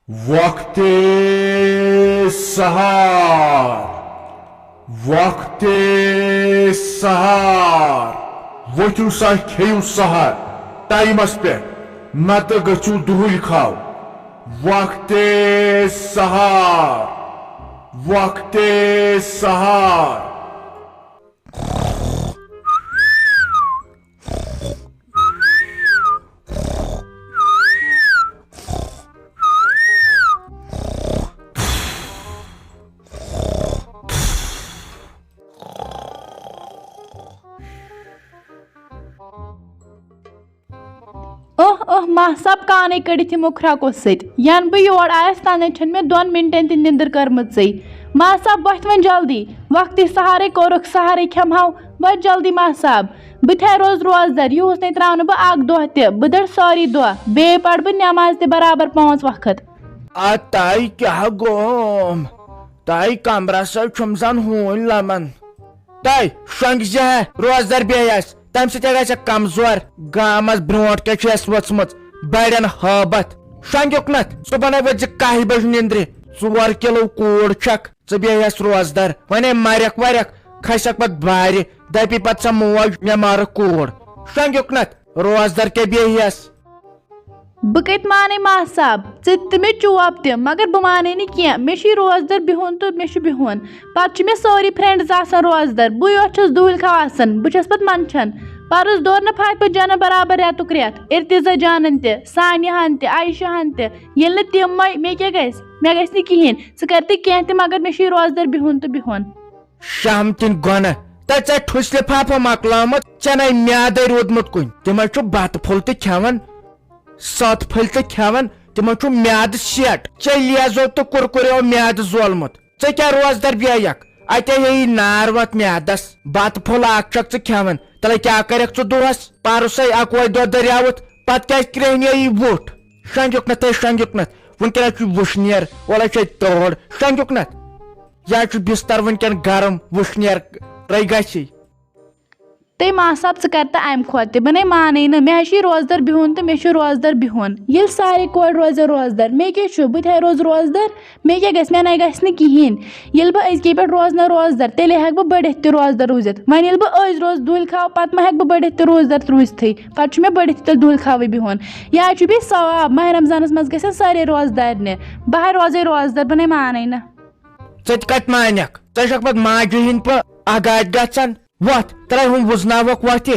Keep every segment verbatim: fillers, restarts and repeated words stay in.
وقتِ سحر، وقتِ سحر۔ ؤتھِو سا، کھیٚیِو سحر ٹایمَس پٮ۪ٹھ، نَتہٕ گٔژھِو دُہٕلۍ کھاو۔ وقتِ سحر، وقتِ سحر۔ اوہ اوہ، ماہ صاحب، کانے کٔڑِتھ یِمو کھرٛکو سۭتۍ۔ ینہٕ بہٕ یور آیس، تنہٕ چھنہٕ مےٚ دۄن منٹن تہِ نِندٕر کٔرمٕژٕے۔ ماہ صاحب، وۄتھِ وۄنۍ جلدی، وقتی سحرے کوٚرُکھ، سحرے کھٮ۪مہو۔ وۄتھ جلدی ماہ صاحب، بہٕ تہِ ہے روز روزدر، یِہُس نے تراونہٕ بہٕ اکھ دۄہ تہِ۔ بہٕ دٔر سٲری دۄہ، بیٚیہِ پرٕ بہٕ نٮ۪ماز تہِ برابر پانٛژھ وقت۔ آ تۄہہِ کیٛاہ گوم؟ تۄہہِ کمرس سۭتۍ چھُم زن ہوٗنۍ لمان۔ تۄہہِ شۄنٛگۍ زِ ہے روزدر بیٚہیس، تمہِ سۭتۍ ہے گژھِ کمزور۔ گامس برونٛٹھ کیٛاہ چھِ اَسہِ ؤژھمٕژ؟ بڑٮ۪ن ہٲبتھ۔ شۄنٛگیُک نتھ، صُبحن ہے ؤتھۍ زِ کاہہِ بجہِ نِندرِ۔ ژور کِلو کوٗر چھکھ، ژٕ بیٚہیس روزدر۔ وۄنۍ ہے مرکھ ورکھ، کھسکھ پتہٕ بارِ، دپی پتہٕ سۄ موج، مےٚ مارٕکھ کوٗر۔ شۄنٛگیُک نتھ، روزدر کیٛاہ بیٚہیس؟ بہٕ کتہِ مانے ماہ صاحب، ژٕ تہِ مےٚ چوب تہِ، مگر بہٕ مانے نہٕ کینٛہہ۔ مےٚ چھُے روزدر بِہُن تہٕ مےٚ چھُ بِہُن۔ پتہٕ چھِ مےٚ سٲری friends آسان روزدر، بٕے یوت چھَس دُہٕلۍ کھاو آسان۔ بہٕ چھَس پتہٕ منٛدچھان۔ پرُس دور نہٕ فاطمہ جانن برابر رٮ۪تُک رٮ۪تھ، ارتضا جانن تہِ، سانیہ ہن تہِ، عائشہ ہن تہِ۔ ییٚلہِ نہٕ تِم مۄے، مےٚ کیٛاہ گژھِ؟ مےٚ گژھِ نہٕ کِہیٖنۍ۔ ژٕ کر تہِ کینٛہہ تہِ، مگر مےٚ چھُے روزدر بِہُن تہٕ بِہُن۔ شہمتٕنۍ گۄنہ۔ تہ ژےٚ ٹھُسۍ لفافہٕ مۄکلٲومٕژ، ژےٚ نے میادے روٗدمُت کُنہِ۔ تِمے چھُ بتہٕ پھوٚل تہِ کھٮ۪وان، ستھ پھٔلۍ تہِ کھٮ۪وان، تِمن چھُ میادٕ سیٹ۔ ژےٚ لیزو تہٕ کُرکُریو میادٕ زولمُت۔ ژےٚ کیٛاہ روزدر بیٚیکھ؟ اتے ہیٚیی نار وتھ میادس۔ بتہٕ پھوٚل اکھ چھکھ ژٕ کھٮ۪وان، تلے کیٛاہ کرکھ ژٕ دۄہس؟ پرُسے اکوے دۄہ دٔریاوُتھ، پتہٕ کیٛازِ کرٛہنییی وُٹھ؟ شۄنٛگیُک نتھ ہے شۄنٛگیُک نتھ، وُنکٮ۪ن حظ چھُ وُشنیر، اولے چھے تۭر، شۄنٛگیُک نتھ۔ یا چھُ بستر وٕنکٮ۪ن گرم، وٕشنیر رے گژھی۔ تٔمۍ آسہٕ ہا ژٕ کر تہٕ امہِ کھۄتہٕ تہِ، بہٕ نے مانٕے نہٕ، مےٚ حظ چھُے روزدر بِہُن تہٕ مےٚ چھُ روزدر بِہُن۔ ییٚلہِ سارے کورِ روزن روزدر، مےٚ کیٛاہ چھُ؟ بہٕ تہِ ہے روزٕ روزدر، مےٚ کیٛاہ گژھِ؟ مےٚ نے گژھِ نہٕ کِہیٖنۍ۔ ییٚلہِ بہٕ أزکے پٮ۪ٹھ روزٕ نہ روزدر، تیٚلے ہٮ۪کہٕ بہٕ بٔڑِتھ تہِ روزدر روٗزِتھ۔ وۄنۍ ییٚلہِ بہٕ أزۍ روزٕ دُہلۍ کھاو، پتہٕ ما ہٮ۪کہٕ بہٕ بٔڑِتھ تہِ روزدر روٗزتھٕے؟ پتہٕ چھُ مےٚ بٔڑِتھ تہِ تیٚلہِ دُہلۍ کھاوٕے بِہُن۔ یا چھُ بیٚیہِ ثواب، ماہ رمضانس منٛز گژھن سارے روزدارنہِ۔ بہٕ ہا روزے روزدر، بہٕ نے مانَے نہٕ۔ ژٕ تہِ کتہِ مانکھ؟ ژٕ چھکھ پتہٕ ماجہِ ہٕنٛدۍ پٲٹھۍ اگادِ گژھان۔ وۄتھ، ترے ہُم وُزناوکھ وۄتھِ۔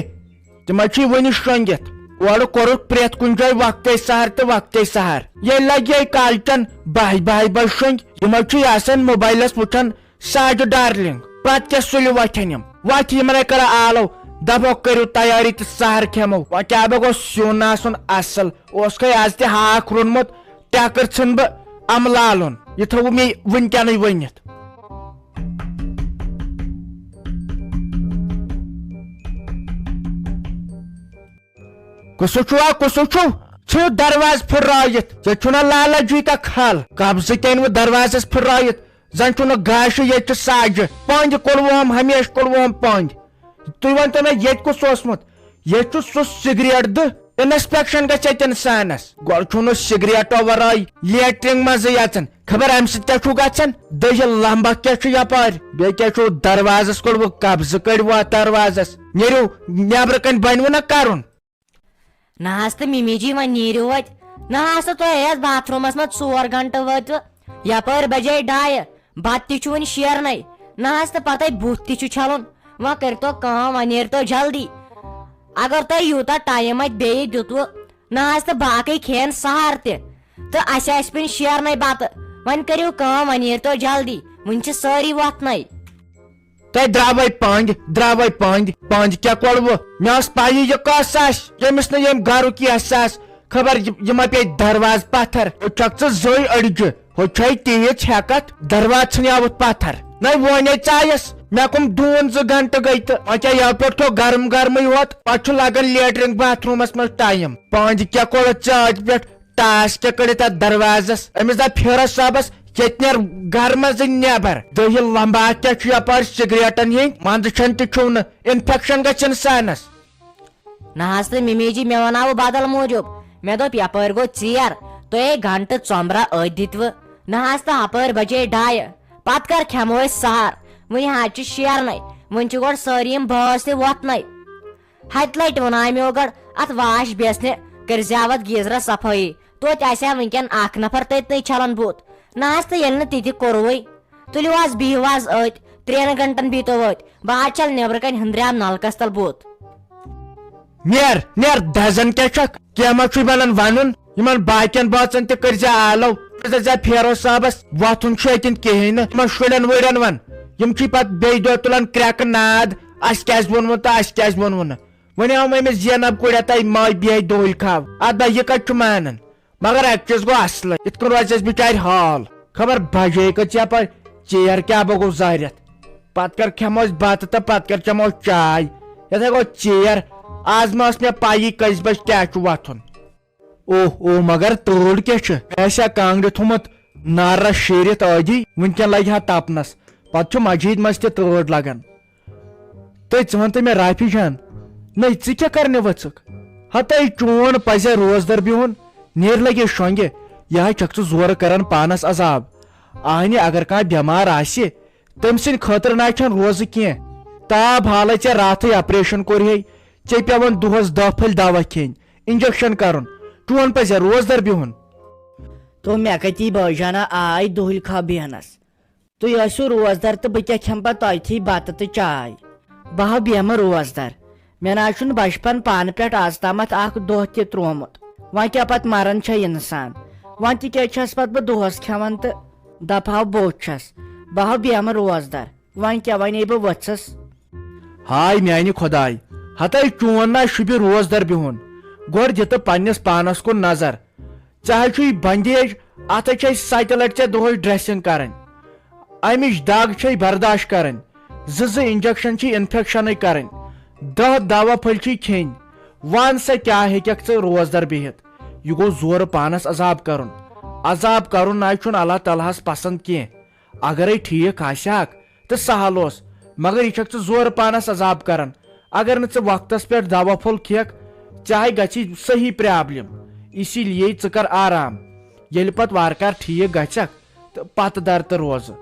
تِم حظ چھِ وُنہِ شۄنگِتھ۔ اورٕ کوٚرُکھ پرٛٮ۪تھ کُنہِ جایہِ وقتے سحر تہٕ وقتے سحر۔ ییٚلہِ لگہِ یہِ کالچن باہہِ باہہِ بجہِ شۄنگۍ، یِم حظ چھِ آسان موبایلس وٕچھان ساجہِ ڈارلنگ۔ پتہٕ کیٛاہ سُلہِ وۄتھن یِم؟ وۄتھِ یِمن ہے کرا آلو، دپو کٔرِو تیٲری تہٕ سحر کھٮ۪مو۔ وۄنۍ کیٛاہ بہ گوٚژھ سیُن آسُن اصل، اوسکھے از تہِ ہاکھ روٚنمُت، ٹٮ۪کٕر ژھٕن بہٕ امہٕ لالُن، یہِ تھوٚو مےٚ وٕنکٮ۪نٕے ؤنِتھ۔ کُسُ چھُوا، کُسُ چھُو؟ ژھٕنِو دروازٕ پھٕررٲوِتھ۔ ییٚتہِ چھُنا لالا جی کا کھل؟ قبضہٕ کیٛاہ أنِوٕ دروازس پھٕررٲوِتھ؟ زن چھُنہٕ گاشہِ، ییٚتہِ چھِ ساجہِ۔ پنٛدِ کوٚڑوُہم، ہمیشہٕ کوٚڑوُہم پنٛدِ۔ تُہۍ ؤنۍتو مےٚ، ییٚتہِ کُس اوسمُت؟ ییٚتہِ چھُ سُہ سگریٹ دٕہ۔ انسپیکشن گژھِ اتہِ انسانس۔ گۄڈٕ چھُو نہٕ سگریٹو ورٲے لیٹرین منٛزٕے اژان۔ خبر امہِ سۭتۍ کیٛاہ چھُو گژھان؟ دٔہہِ لمبکھ کیٛاہ چھُ یپٲرۍ؟ بیٚیہِ کیٛاہ چھُو دروازس کوٚڑوٕ قبضہٕ؟ کٔڑِو اتھ دروازس۔ نیرِو، نیبرٕ کنہِ بنِوٕ نا کرُن۔ نہ حظ تہٕ مِمی جی، وۄنۍ نیٖرِو وۄتہِ۔ نہ حظ تہٕ تۄہہِ آیس باتھ روٗمس منٛز ژور گنٹہٕ وٲتِو، یپٲرۍ بجے ڈایہِ، بتہٕ تہِ چھُ وُنہِ شیرنے۔ نہ حظ تہٕ پتے بُتھ تہِ چھُ چھلُن۔ وۄنۍ کٔرۍتو کٲم، وۄنۍ نیٖرتو جلدی۔ اگر تۄہہِ یوٗتاہ ٹایم اتہِ بیٚیہِ دیُتوٕ، نہ حظ تہٕ باقٕے کھٮ۪ن سحر تہِ، تہٕ اسہِ آسہِ وُنہِ شیرنے بتہٕ۔ وۄنۍ کٔرِو کٲم، وۄنۍ نیٖرتو جلدی، وُنہِ چھِ سٲری وۄتھنے۔ تۄہہِ درٛاوَے پانٛدِ، درٛاوَے پانٛدِ، پانٛدِ کیٛاہ کوٚڑوٕ؟ مےٚ ٲس پَیی یہِ کۄس آسہِ، ییٚمِس نہٕ ییٚمہِ گَرُک یہِ احساس۔ خبر یہِ، یہِ ما پیٚیہِ دروازٕ پَتھر۔ ہُہ چھَکھ ژٕ زٔے أڑجہِ، ہُہ چھے تیٖژ ہٮ۪کَتھ، دروازٕ ژھٕنیٛاوُتھ پَتھر۔ نَے وۄنۍ ہے ژایَس، مےٚ کٕم ڈوٗن زٕ گھنٹہٕ گٔے تہٕ وۄنۍ کیٛاہ یَوٕ پٮ۪ٹھ تھوٚو گرم گرمٕے ہوت، پَتہٕ چھُ لَگان لیٹرِن باتھ روٗمَس منٛز ٹایم۔ پانٛدِ کیٛاہ کوٚڑُتھ ژےٚ اَتہِ پٮ۪ٹھ؟ ٹاس کیٛاہ کٔڑِتھ اتھ دروازس؟ أمِس دپ فیروز صٲبس، ییٚتہِ نیر گرٕ منٛزٕے نٮ۪بر۔ دٔہِل لمبا کیٛاہ چھُ یپٲرۍ سگریٹن ہٕنٛدۍ؟ منٛزٕ چھنہٕ تہِ چھُو نہٕ، انفیکشن گژھِ انسانس۔ نہ حظ تہٕ ممی جی، مےٚ وناو بدل موٗجوٗب۔ مےٚ دوٚپ یپٲرۍ گوٚو ژیر، تُہۍ ہے گھنٹہٕ ژۄمبرا أتھۍ دِتوٕ۔ نہ حظ تہٕ ہپٲرۍ بجے ڈاے۔ پتہٕ کر کھٮ۪مو أسۍ سحر؟ وُنہِ حظ چھِ شیرنے۔ وُنہِ چھِ گۄڈٕ سٲری یِم بٲژ تہِ وۄتھنے۔ ہتہِ لٹہِ ووٚناے مےٚ گۄڈٕ، اتھ واش بیسنہِ کٔرزیاو اتھ گیٖزرس صفٲیی۔ توتہِ آسہِ ہا وٕنکٮ۪ن اکھ نفر تٔتنٕے چھلان بُتھ۔ نہ حظ تہٕ ییٚلہِ نہٕ تہِ تہِ کوٚروٕے، تُلِو حظ بِہِو حظ أتۍ، ترٛٮ۪ن گھنٹن بیٖتو أتۍ۔ بہٕ حظ چھل نیبرٕ کنہِ ہُنٛدریام نلکس تل بُتھ۔ نیر، نیر، دزن کیٛاہ چھکھ؟ کینٛہہ ما چھُے بنان ونُن؟ یِمن باقین بٲژن تہِ کٔرۍ زِ آلو۔ ژٕ دٔپۍ زِ فیروز صٲبس وۄتھُن چھُ اَتٮ۪ن کِہیٖنۍ نہٕ۔ یِمن شُرٮ۪ن وُرٮ۪ن ون، یِم چھِ پتہٕ بیٚیہِ دۄہ تُلان کرٛٮ۪کہٕ ناد، "اسہِ کیٛازِ ووٚنوٕ تہٕ اسہِ کیٛازِ ووٚنوٕ نہٕ؟" وۄنۍ آو أمِس زینب کُڑیا تہٕ ماے بیٚہہِ دۄہلۍ کھاو۔ ادٕ بہ یہِ کتہِ چھُ مانان؟ مگر اکہِ چیٖز گوٚو اصلٕے، یِتھ کٔنۍ روزِ اَسہِ بِچارِ حال۔ خبر بجے کٔژ یپٲرۍ ژیر کیٛاہ بہ گوٚو زٲرِتھ۔ پتہٕ کر کھٮ۪مو أسۍ بتہٕ تہٕ پتہٕ کر چٮ۪مو چاے۔ یِتھے گوٚو ژیر۔ آز ما ٲس مےٚ پَیی کٔژِ بجہِ کیٛاہ چھُ وۄتھُن۔ اوہ، اوہ، مگر تۭر کیٛاہ چھِ؟ مےٚ آسہِ ہا کانٛگرِ تھوٚمُت نارس شیٖرِتھ ٲدی، وٕنکٮ۪ن لگہِ ہا تپنس۔ پتہٕ چھُ مجیٖد منٛز تہِ تۭر لگان۔ تہٕ ژٕ وَن تہٕ مےٚ، رافی جان، نَے ژٕ کیٛاہ کرنہِ ؤژھٕکھ؟ ہتے چون پزے روزدر بِہُن، نیر لگے شۄنٛگہِ، یہِ ہا چھکھ ژٕ زورٕ کران پانس عذاب۔ آہنہِ اگر کانٛہہ بٮ۪مار آسہِ، تٔمۍ سٕنٛدِ خٲطرٕ نہ چھَنہٕ روزٕ کینٛہہ۔ تاب حالے ژےٚ راتھٕے آپریشن کوٚرہے، ژےٚ پٮ۪وان دۄہس دَہ پھٔلۍ دوا کھیٚنۍ، انجکشن کرُن، چون پزے روزدر بِہُن۔ تو مےٚ کتی بٲے جانا آے دُہٕلۍ کھا بیہنس۔ تُہۍ ٲسِو روزدر تہٕ بہٕ کیٛاہ کھٮ۪مہٕ پتہٕ تۄہہِ تھی بتہٕ تہٕ چاے؟ بہٕ ہا بیٚہمہٕ روزدر۔ مےٚ نہ حظ چھُنہٕ بچپن پانہٕ پٮ۪ٹھ از تامتھ اکھ دۄہ تہِ تروومُت۔ وۄنۍ کیٛاہ پتہٕ مران چھا انسان؟ وۄنۍ تہِ کیٛازِ چھَس پتہٕ بہٕ دۄہس کھٮ۪وان تہٕ دپہٕ ہاو بوٚچھ چھَس؟ بہٕ ہا بیٚہمہٕ روزدر۔ وۄنۍ کیٛاہ، وۄنۍ ییٚلہِ بہٕ ؤژھٕس۔ ہاے میانہِ خۄداے، ہتے چون نا شُبہِ روزدر بِہُن۔ گۄڈٕ دِ تہٕ پننِس پانس کُن نظر۔ ژےٚ حظ چھُے بندیج، اتھ حظ چھے ستہِ لٹہِ ژےٚ دۄہس ڈریسنگ کرٕنۍ۔ امِچ دگ چھے برداشت کرٕنۍ۔ زٕ زٕ انجکشن چھِ انفیکشنٕے کرٕنۍ۔ دہ دوا پھٔلۍ چھِ کھیٚنۍ۔ وَن سا کیٛاہ ہیٚککھ ژٕ روزدر بِہِتھ؟ یہِ گوٚو زورٕ پانس عذاب کرُن۔ عذاب کرُن نہ حظ چھُنہٕ اللہ تعالیٰ ہس پسند کینٛہہ۔ اگرے ٹھیٖک آسہِ ہاکھ تہٕ سہل اوس، مگر یہِ چھکھ ژٕ زورٕ پانس عذاب کران۔ اگر نہٕ ژٕ وقتس پٮ۪ٹھ دوا پھوٚل کھیکھ، ژےٚ ہاے گژھی صحیح پرابلم۔ اسی لیے ژٕ کر آرام۔ ییٚلہِ پتہٕ وارٕ کار ٹھیٖک گژھکھ تہٕ پتہٕ در تہٕ روزٕ۔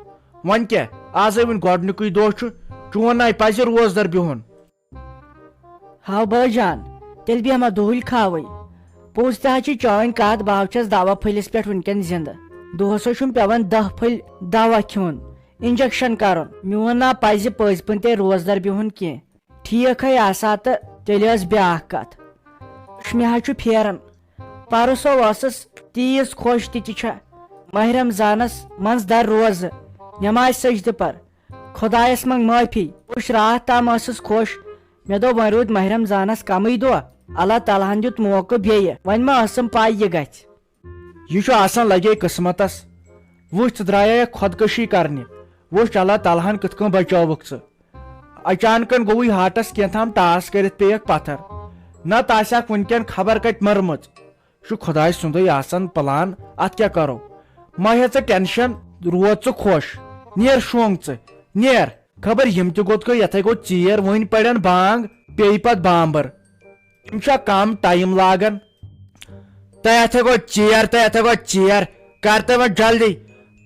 وۄنۍ کیٛاہ، آزے وۄنۍ گۄڈنیُکُے دۄہ چھُ، چون ناے پزِ روزدر بِہُن۔ ہاو بٲے جان، تیٚلہِ بیٚہمہ دُہٕلۍ کھاوٕے۔ پوٚز تہِ حظ چھِ چٲنۍ کتھ، بہٕ حظ چھَس دوا پھٔلِس پٮ۪ٹھ وٕنکٮ۪ن زِندٕ۔ دۄہس حظ چھُم پٮ۪وان دَہ پھٔلۍ دوا کھیوٚن، انجکشن کرُن۔ میون نا پزِ پٔزۍ پٲٹھۍ تیٚلہِ روزدر بِہُن کینٛہہ۔ ٹھیٖک ہے آسہٕ ہا تہٕ تیٚلہِ ٲس بیٛاکھ کتھ۔ مےٚ حظ چھُ پھیران۔ پرُس ہو ٲسٕس تیٖژ خۄش تہِ تہِ چھےٚ ماہِ رمضانس منٛز در روزٕ، نٮ۪مازِ سجدٕ پر۔ خۄدایس منٛگ معٲفی۔ بہٕ چھُس راتھ تام ٲسٕس خۄش۔ مےٚ دوٚپ، وۄنۍ روٗدۍ ماہِ رمضانس کمٕے دۄہ۔ اللہ تعالیٰ ہن دیُت موقعہٕ بیٚیہِ۔ وۄنۍ ما ٲسٕم پَے یہِ گژھِ؟ یہِ چھُ آسان لگے قٕسمتس۔ وٕچھ، ژٕ درٛایے خۄدکٔشی کرنہِ۔ وٕچھ، اللہ تعالیٰ ہن کِتھ کٔنۍ بچٲوٕکھ ژٕ۔ اچانکن گوٚوُے ہارٹس کینٛہہ تام ٹاس کٔرِتھ پیٚیکھ پتھر۔ نتہٕ آسہِ ہاکھ وٕنکٮ۪ن خبر کتہِ مٔرمٕژ۔ چھُ خۄداے سُنٛدُے آسان پلان، اتھ کیٛاہ کرو؟ مہ ہےٚ ژٕ ٹینشن، روز ژٕ خۄش۔ نیر شۄنٛگ ژٕ، نیر۔ خبر یِم تہِ گوٚت کٔہ یتھے گوٚو ژیر، وٕنۍ پرن بانگ، پیٚیہِ پتہٕ بامبر۔ یِم چھا کم ٹایم لاگان؟ تہٕ یتھے گوٚو ژیر، تہٕ یتھے گوٚو ژیر۔ کر تہٕ وۄنۍ جلدی۔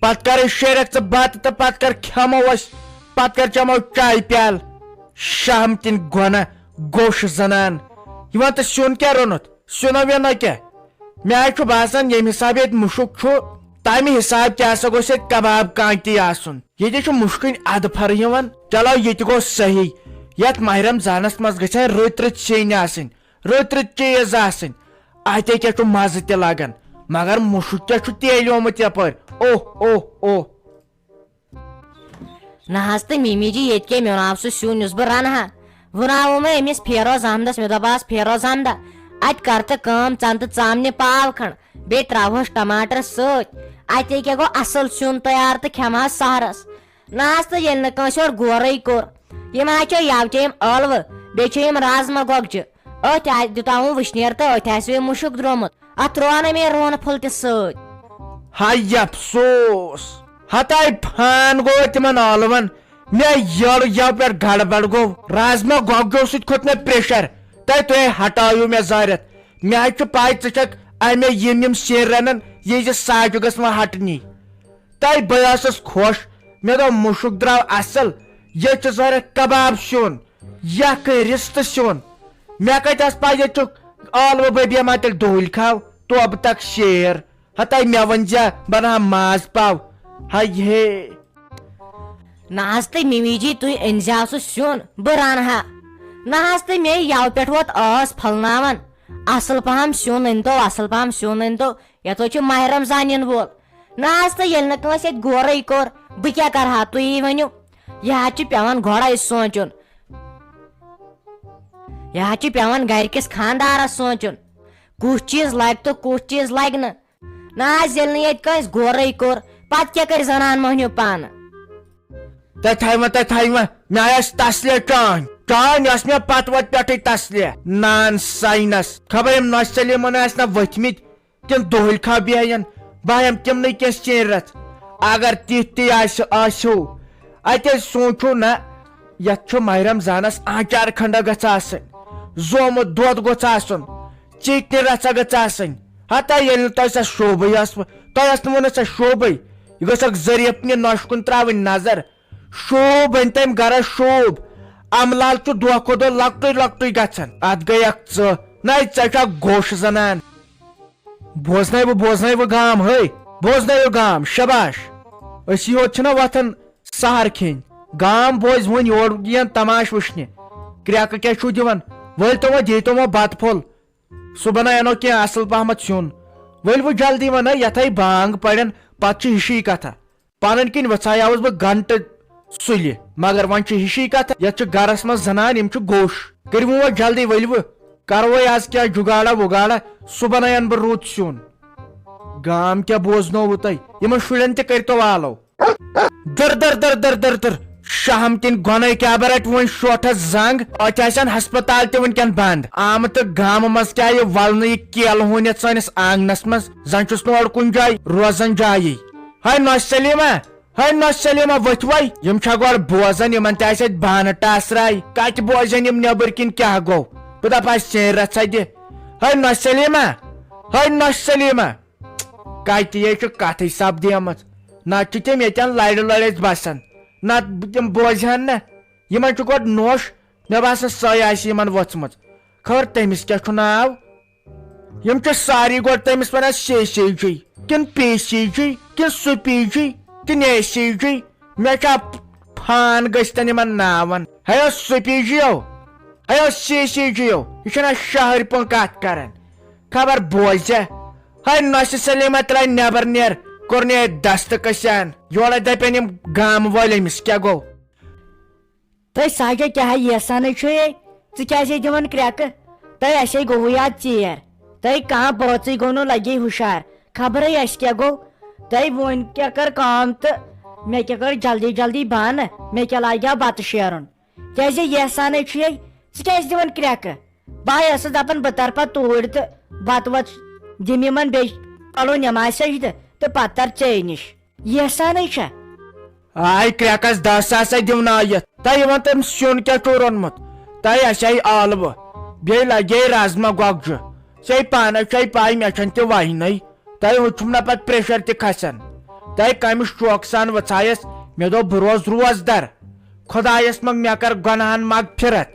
پتہٕ کر أسۍ شیرکھ ژٕ بتہٕ تہٕ پتہٕ کر کھٮ۪مو أسۍ، پتہٕ کر چٮ۪مو چایہِ پیالہٕ۔ شہم تِن گۄنہ گوٚش زنان۔ یہِ وَن تہٕ سیُن کیٛاہ روٚنُتھ؟ سیُنہ ویُنہ کیٛاہ؟ مےٚ حظ چھُ باسان، ییٚمہِ حساب ییٚتہِ مُشُک چھُ، تَمہِ حساب تہِ ہسا گوٚژھ ییٚتہِ کباب کانتی آسُن۔ ییٚتہِ چھُ مُشکٕنۍ اَدٕ پھرٕ یِوان۔ چلو، یہِ تہِ گوٚو صحیح۔ یَتھ ماہِ رمضانَس منٛز گژھِ ہا رٕتۍ رٕتۍ سِنۍ آسٕنۍ، رٕتۍ رٕتۍ چیٖز آسٕنۍ۔ اَتے کیٛاہ چھُ مَزٕ تہِ لگان، مگر مُشُک کیٛاہ چھُ تیلیومُت یَپٲرۍ۔ اوہ، اوہ، اوہ۔ نہ حظ تہٕ مِمی جی، ییٚتہِ کیٛاہ میوناو سُہ سیُن یُس بہٕ رَنہٕ ہا؟ وُناوُم أمِس فیروز احمدس، مےٚ دوٚپہَس، "فیروز احمدہ، اَتہِ کر تہٕ کٲم، ژَن تہٕ ژامنہِ پاو کھنٛڈ، بیٚیہِ ترٛاوہوس ٹماٹر سۭتۍ، اَتے کیٛاہ گوٚو اَصٕل سیُن تیار تہٕ کھٮ۪مہٕ ہا سحرس۔" نہ حظ تہٕ ییٚلہِ نہٕ کٲنٛسہِ یورٕ گُورٕے کوٚر، یِم حظ چھِ یَوٕ چے یِم ٲلوٕ، بیٚیہِ چھِ یِم رازما گۄگجہِ۔ أتھۍ آ-، دیُتاوُن وٕشنیر تہٕ أتھۍ آسہِ وۄنۍ مُشُک درٛومُت۔ اَتھ ترٛوو نہٕ مےٚ رۄہنہٕ پھوٚل تہِ سۭتۍ۔ ہاے افسوس! ہتاے پھان گوٚو تِمن ٲلون۔ مےٚ یٔڑ یَوٕ پٮ۪ٹھ گڑبڑ گوٚو۔ رازما گۄگجو سۭتۍ کھوٚت مےٚ پریشر۔ تہٕ تُہۍ ہٹٲیِو مےٚ زٲرِتھ۔ مےٚ حظ چھُ پَے ژٕ چھَکھ امے یِم یِم سِنۍ رنان، یہِ زِ ساجہِ گٔژھ وۄنۍ ہٹنی۔ تہٕ بہٕ ٲسٕس خۄش، مےٚ دوٚپ مُشُک درٛاو اصل، ییٚتہِ چھُ ظٲہرہ کباب سیُن، یکھٕنۍ، رِستہٕ سیُن۔ مےٚ کتہِ ٲس پَے ییٚتہِ چھُ ٲلوٕ ببیہ ما تیٚلہِ دُہٕلۍ کھاو، توبہٕ تک شیر۔ ہتے مےٚ ؤنۍ زِ بناو ماز پاو۔ ہاے ہے۔ نہ حظ تہٕ مِمی جی، تُہۍ أنۍ زیو سُہ سیُن، بہٕ رنہٕ ہا۔ نہ حظ تہٕ مے یَوٕ پٮ۪ٹھ ووت ٲس پھۄلناوان، اصل پہم سیُن أنۍ تو، اصل پہم سیُن أنۍ تو، یتھ حظ چھُ ماہِ رمضان یِنہٕ وول۔ نہ حظ تہٕ ییٚلہِ نہٕ کٲنٛسہِ اَتہِ غورٕے کوٚر، بہٕ کیٛاہ کرٕ ہا، تُہی ؤنِو۔ یہِ حظ چھُ پٮ۪وان گۄڈے سونٛچُن۔ یہِ حظ چھُ پٮ۪وان گرِکِس خانٛدارس سونٛچُن، کُس چیٖز لگہِ تہٕ کُس چیٖز لگہِ نہٕ۔ نہ حظ، ییٚلہِ نہٕ ییٚتہِ کٲنٛسہِ غورٕے کوٚر، پتہٕ کیٛاہ کرِ زنان مۄہنیو پانہٕ؟ تۄہہِ تھایہِ وۄنۍ، تۄہہِ تھایہِ وۄنۍ، مےٚ آسہِ تسلے چانۍ، چانۍ ٲس مےٚ پتہٕ وتہِ پٮ۪ٹھٕے تسلے۔ نان ساینس، خبر یِم نۄشہِ سلیمن ٲسۍ نہ ؤتھمٕتۍ، تِم دُہٕلۍ کھا بیہن، بہٕ ہٮ۪مہٕ تِمنٕے کینٛہہ سیٖنرَس۔ اگر تِتھ تہِ آسہِ، آسیو، اَتہِ ٲسۍ سونٛچو نہ، یَتھ چھُ ماہِ رمضانَس آنٛچار کھنٛڈا گٔژھ آسٕنۍ، زومُت دۄد گوٚژھ آسُن، ژیٚٹنہِ رَژھا گٔژھ آسٕنۍ۔ ہتا ییٚلہِ نہٕ تۄہہِ سۄ شوبٕے ٲسوٕ، تۄہہِ ٲس نہٕ وَنان سۄ شوبٕے، یہِ گٔژھ اَکھ ظریٖفنہِ نۄشہِ کُن ترٛاوٕنۍ نظر۔ شوب أنۍ تٔمۍ گرس شوب۔ امہٕ لال چھُ دۄہ کھۄتہٕ دۄہ لۄکٹُے لۄکٹُے گژھان۔ اتھ گٔے اکھ ژٕہ۔ نَے ژےٚ چھکھ گوٚش زنان۔ بوزنٲیِو، بوزنٲیِو گام، ہے، بوزنٲیِو گام، شاباش۔ أسی یوت چھِنہ وۄتھان سحر کھیٚنۍ۔ گام بوزِ وۄنۍ یور یِن تماش وٕچھنہِ۔ کرٛٮ۪کہٕ کیٛاہ چھُو دِوان؟ ؤلۍ تو وۄنۍ، دِیتو وۄنۍ بتہٕ پھوٚل۔ صُبحن انو کینٛہہ اصل پہمتھ سیُن۔ ؤلۍ وۄنۍ جلدی ونہ، یتھے بانگ پرن، پتہٕ چھِ ہِشی کتھا۔ پنٕنۍ کِنۍ وژھایاوس بہٕ گنٹہٕ سُلہِ، مگر وۄنۍ چھِ ہِشی کتھ، یتھ چھِ گرس منٛز زنان، یِم چھِ گوٚش۔ کٔرِو وۄنۍ جلدی، ؤلِو، کرو وۄنۍ از کینٛہہ جُگاڑا وُگاڑا، صُبحن انہٕ بہٕ رُت سیُن۔ گام کیٛاہ بوزنووُ تۄہہِ؟ یِمن شُرٮ۪ن تہِ کٔرۍتو آلو۔ در در در در در در۔ شہم کِنۍ گۄنے کیٛاہ بہ رٹہِ وۄنۍ شوٹھس زنگ؟ اتہِ آسن ہسپتال تہِ وٕنکٮ۪ن بند۔ آمہٕ تہٕ گامہٕ منٛز کیٛاہ یہِ ولنہٕ یہِ کیلہٕ ہوٗنِتھ سٲنِس آنگنس منٛز؟ زن چھُس نہٕ اورٕ کُنہِ جایہِ روزان جایہِ۔ ہے نۄش سلیمہ، ہے نۄش سلیمہ، ؤتھۍ وَے۔ یِم چھا گۄڈٕ بوزان؟ یِمن تہِ آسہِ اَتہِ بانہٕ ٹاسراے۔ کَتہِ بوزن یِم نیٚبٕرۍ کِنۍ کیٛاہ گوٚو؟ بہٕ دَپہٕ ہا سیرِ رژھا دِ۔ ہے نۄش سلیمہ، ہے نۄش سلیمہ۔ کَتہِ یے چھُ کَتھٕے سپدیمٕژ؟ نَتہٕ چھِ تِم ییٚتٮ۪ن لَرِ لَرِ اَسہِ بَسان۔ نَتہٕ تِم بوزِ ہن نہ۔ یِمن چھُ گۄڈٕ نوٚش، مےٚ باسان سۄے آسہِ یِمن وۄژھمٕژ۔ خٲر تٔمِس کیٛاہ چھُ ناو؟ یِم چھِ ساری گۄڈٕ تٔمِس وَنان سی سی جی، کِنہٕ پی سی جی، کِنہٕ سُہ پی جی، کِنہٕ اے سی جی۔ مےٚ چھا فان گٔژھتن یِمن ناون؟ ہے او سُہ پی جی او، ہے او سی سی جی او، یہِ چھُنہ شہرۍ پٲٹھۍ کتھ کران۔ خبر بوزیا؟ ہے نۄشہِ سلیمہ ترٛایہِ نٮ۪بر نیر، کوٚر نہٕ ییٚتہِ دستہٕ کسیان۔ یورٕ دپن یِم گامہٕ وٲلۍ أمِس کیٛاہ گوٚو؟ تہٕ ساجا کیٛاہ یژھانٕے چھُے؟ ژٕ کیٛازِ دِوان کرٛٮ۪کہٕ؟ تہٕ اَسے گوٚوُے آز ژیر۔ تہٕ کانٛہہ بٲژٕے گوٚو نہٕ لگے ہُشار۔ خبرے اَسہِ کیٛاہ گوٚو؟ تہٕ وۄنۍ کیٛاہ کر کٲم تہٕ مےٚ کیٛاہ کر جلدی جلدی بانہٕ، مےٚ کیٛاہ لاگیٛاو بتہٕ شیرُن؟ کیٛازِ یژھانٕے چھُے؟ ژٕ کیٛازِ دِوان کرٛٮ۪کہٕ؟ بہٕ ہاے ٲسٕس دپان بہٕ ترٕ پتہٕ توٗرۍ تہٕ بتہٕ وتہٕ دِمہٕ یِمن بیٚیہِ پرو نٮ۪ماز سجدٕ تہٕ پتہٕ ترٕ ژے نِش۔ یحسانٕے چھا؟ آے کرٛٮ۪کس دَہ ساس ہے دِونٲیِتھ۔ تۄہہِ وَن تٔمۍ سیُن کیٛاہ چھُو روٚنمُت؟ تۄہہِ اَسہِ آے ٲلوٕ، بیٚیہِ لگے رازما گۄگجہِ۔ ژےٚ پانَس چھے پَے مےٚ چھَنہٕ تہِ وَہنَے۔ تۄہہِ ہُتھ چھُم نہ پَتہٕ pressure تہِ کھسان۔ تۄہہِ کَمہِ شوقہٕ سان وٕژھایَس؟ مےٚ دوٚپ بہٕ روزٕ روزدر۔ خۄدایَس منٛگ مےٚ کَر گۄناہَن مغفرت۔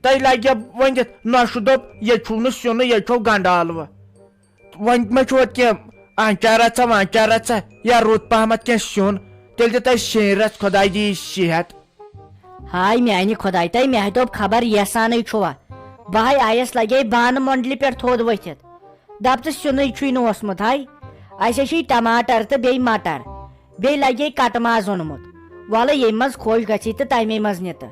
تۄہہِ لگہِ ؤنِتھ نۄشہِ دوٚپ ییٚتہِ چھُو نہٕ سیُنٕے، ییٚتہِ چھُو گنٛڈٕ ٲلوٕ۔ وۄنۍ ما چھُ ہوٚت کینٛہہ آنچارا ژھا وانچارا ژھا یا رُت پہمتھ کینٛہہ سیُن، تیٚلہِ دِ تۄہہِ شیٚنۍ رژھ، خۄداے دِیہِ صحت۔ ہاے میانہِ خۄداے، تۄہہِ مےٚ دوٚپ خبر یژھانٕے چھُوا۔ بہٕ ہاے آیس لگے بانہٕ مۄنڈلہِ پٮ۪ٹھ تھوٚد ؤتھِتھ۔ دپ تہٕ سیُنٕے چھُے نہٕ اوسمُت ہاے۔ اسہِ چھِ ٹماٹر تہٕ بیٚیہِ مٹر، بیٚیہِ لگے کٹہٕ ماز اوٚنمُت۔ وَلہٕ ییٚمہِ منٛز خۄش گژھی تہٕ تَمے منٛز نہِ تہٕ۔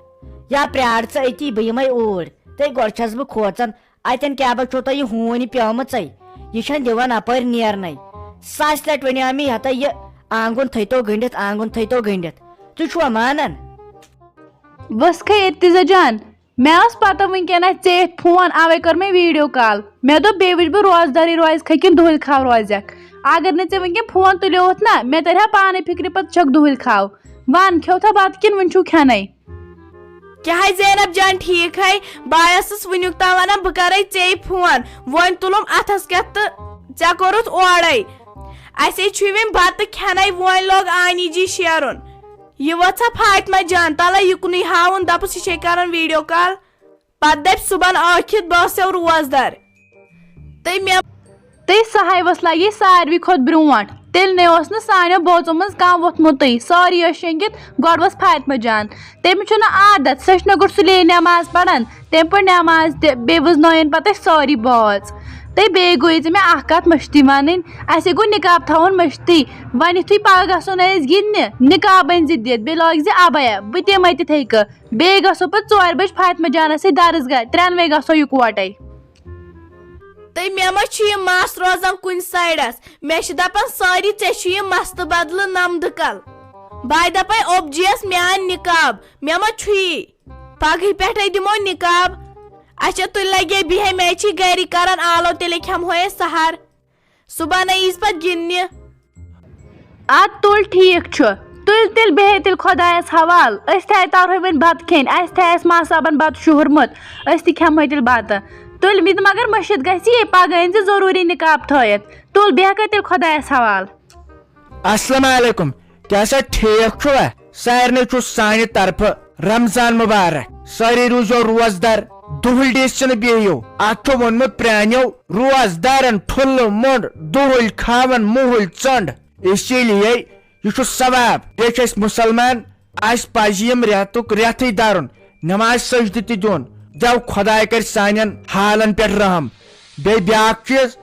یا پرٛار ژٕ أتی، بہٕ یِمے اوٗرۍ۔ تہٕ گۄڈٕ چھَس بہٕ کھوژان، اتٮ۪ن کیٛاہ بہ چھو تۄہہِ یہِ ہوٗنۍ پیومٕژے؟ یہِ چھَنہٕ دِوان اپٲرۍ نیرنَے۔ ساسہِ لٹہِ وَنیو مےٚ، یَتھ ہا یہِ آنٛگُن تھٲیتو گٔنٛڈِتھ، آنٛگُن تھٲیتو گٔنٛڈِتھ۔ ژٕ چھُوا مانان؟ ؤژھ کھے ارتضا جان، مےٚ ٲس پتہ وٕنکٮ۪ن آسہِ ژےٚ اَتھِ فون، اوے کٔر مےٚ video call۔ مےٚ دوٚپ بیٚیہِ وٕچھِ بہٕ روزدارٕے روزِ کھا کِنہٕ دُہٕلۍ کھاو روزٮ۪کھ۔ اگر نہٕ ژےٚ وٕنکٮ۪ن فون تُلیوتھ نا، مےٚ ترِ ہا پانے فکرِ پتہٕ چھکھ دُہٕلۍ کھاو۔ وَن، کھیوتھا بتہٕ کِنہٕ وٕنہِ چھُو کھٮ۪نَے؟ کیٛاہ ہے زینب جان، ٹھیٖک ہے؟ بہٕ آیسَس وٕنیُک تام وَنان بہٕ کَرَے ژے فون، وۄنۍ تُلُم اَتھَس کٮ۪تھ تہٕ ژےٚ کوٚرُتھ اورَے۔ اَسے چھُے وۄنۍ بَتہٕ کھٮ۪نَے، وۄنۍ لوگ آنی جی شیرُن۔ یہِ وٲژاہ فاطمہ جان، تَلَے یُکنُے ہاوُن، دَپُس یہِ چھے کَران ویٖڈیو کال۔ پَتہٕ دَپہِ صُبحن ٲکھِتھ بہٕ ٲسَو روزدار۔ تہٕ مےٚ تہٕ سۄ ہاے ؤژھ لگے ساروی کھۄتہٕ برونٛٹھ۔ تیٚلہِ نے اوس نہٕ سانیو بٲژو منٛز کانٛہہ ووٚتھمُتٕے۔ سٲری ٲسۍ شۄنٛگِتھ، گۄڈٕ ؤژھ فاطمہ جان۔ تٔمِس چھُنہٕ عادت، سۄ چھِ نہ گۄڈٕ سُلے نٮ۪ماز پران، تٔمۍ پٔر نٮ۪ماز تہِ، بیٚیہِ وٕزنٲیِن پتہٕ أسۍ سٲری بٲژ۔ تہٕ بیٚیہِ گوٚو ژےٚ مےٚ اکھ کتھ مٔشتٕے ونٕنۍ، اسے گوٚو نقاب تھاوُن مٔشتٕے۔ وۄنۍ یُتھُے پگاہ گژھو نہ أسۍ گِنٛدنہِ، نقاب أنۍ زِ دِتھ، بیٚیہِ لٲگۍ زِ عبایا، بہٕ تہِ یِمے تِتھے کٔنۍ۔ بیٚیہِ گژھو پتہٕ ژورِ بجہِ فاطمہ جانس سۭتۍ درس گاہ، ترٛٮ۪نوے گژھو یکوٹے۔ تہٕ مےٚ ما چھُ یہِ مَس روزان کُنہِ سایڈَس؟ مےٚ چھِ دَپان سٲری، ژےٚ چھُ یہِ مَستہٕ بدلہٕ نَمدٕ کَل۔ بہٕ دَپَے اوٚبجِیَس مےٚ اَن نِقاب، مےٚ ما چھُ یی؟ پَگہٕے پٮ۪ٹھَے دِمو نِقاب۔ اچھا، تُلۍ لَگے بِہے، مےٚ چھِ گَرِ کَران آلو، تیٚلے کھٮ۪مہوے أسۍ سَحر۔ صُبحَن ییٖز پَتہٕ گِنٛدنہِ۔ اَدٕ تُل ٹھیٖک چھُ، تُلۍ تیٚلہِ بیٚہے تیٚلہِ خۄدایَس حوال، أسۍ تہِ تارہوے وۄنۍ بَتہٕ کھیٚنۍ، اَسہِ تہِ آسہِ ماستابَن بَتہٕ شوٗرمُت، أسۍ تہِ کھٮ۪مہوے تیٚلہِ بَتہٕ۔ تُلۍ مےٚ تہِ مگر مٔشِتھ گژھِ یے، پَگاہ أنۍ زِ ضروٗری نِقاب تھٲیِتھ۔ تُل بیٚہہ کَتہِ تیٚلہِ خۄدایَس حوال۔ السلام علیکم، کیٛاہ سا ٹھیٖک چھُوا؟ سارنٕے چھُ سانہِ طرفہٕ رمضان مبارک۔ سٲری روٗزیو روزدار، دُہُلۍ ڈیٖسۍ چھِنہٕ بیٚہِو۔ اَتھ چھُ ووٚنمُت پرٛانیو روزدارن ٹھُلہٕ مۄنٛڈ، دُہُلۍ کھاوَن مُہُلۍ ژٔنٛڈ۔ اسی لیے یہِ چھُ ثواب۔ بیٚیہِ چھِ أسۍ مُسلمان، اَسہِ پَزِ یِم رٮ۪تُک رٮ۪تھٕے دَرُن، نٮ۪مازِ سجدٕ تہِ دیُن۔ دٮ۪و خۄداے کَرِ سانٮ۪ن حالَن پٮ۪ٹھ رحم۔ بیٚیہِ بیٛاکھ چیٖز،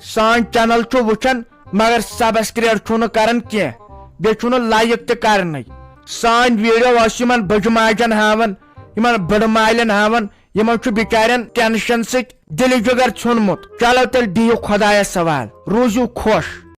سٲنۍ channel چھُ وٕچھان مگر subscribe چھُنہٕ کران کینٛہہ، بیٚیہِ چھُنہٕ like تہِ کرنٕے۔ سٲنۍ video ٲسۍ یِمن بٔجہِ ماجن ہاوان، یِمن بٔڑٕ مالٮ۪ن ہاوان، یِمن چھُ بِچارٮ۪ن tension سۭتۍ دِلہِ جگر ژھیوٚنمُت۔ چلو تیٚلہِ بِہِو خۄدایس حوال، روٗزِو خۄش۔